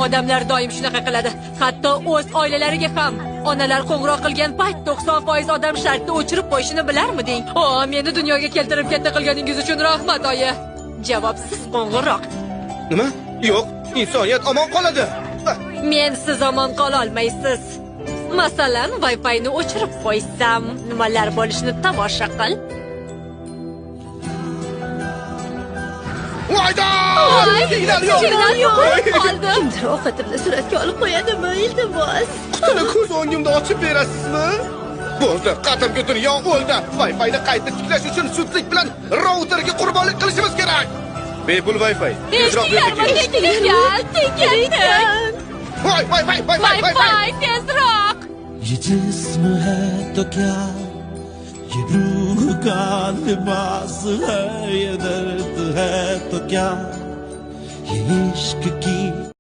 Odamlar doim shunaqa qiladi. Hatto o'z oilalariga ham. Onalar qo'ng'iroq qilgan payt 90% odam shartni o'chirib qo'yishini bilarmiding? O, meni dunyoga keltirib katta qilganingiz uchun rahmat, oyi. Javobsiz qo'ng'iroq. Nima? Yo'q, insoniyat omon qoladi. Men siz omon qola olmaysiz. Masalan, Wi-Fi'ni o'chirib qo'ysam, nimalar bo'lishini tomosha qil. Voyda! Signal yo'q. Signal yo'q. Qoldi. Kimdir ovqatimni suratga olib qo'yadimi, iltimos? Qutini ko'z o'ngimda ochib berasizmi? Bo'ldi, qadimgi dunyo o'ldi. Wi-Fi'ni qayta tiklash uchun zudlik bilan routerga qurbonlik qilishimiz kerak. Bepul Wi-Fi. Tezroq bu yerga Eshitdinglarmi? keling. Tekin, Voy, voy, voy, voy, voy, voy, voy. Wi-Fi tezroq. ये जिस्म है तो क्या, ये रूह का लिबास है, ये दर्द है तो क्या, ये इश्क की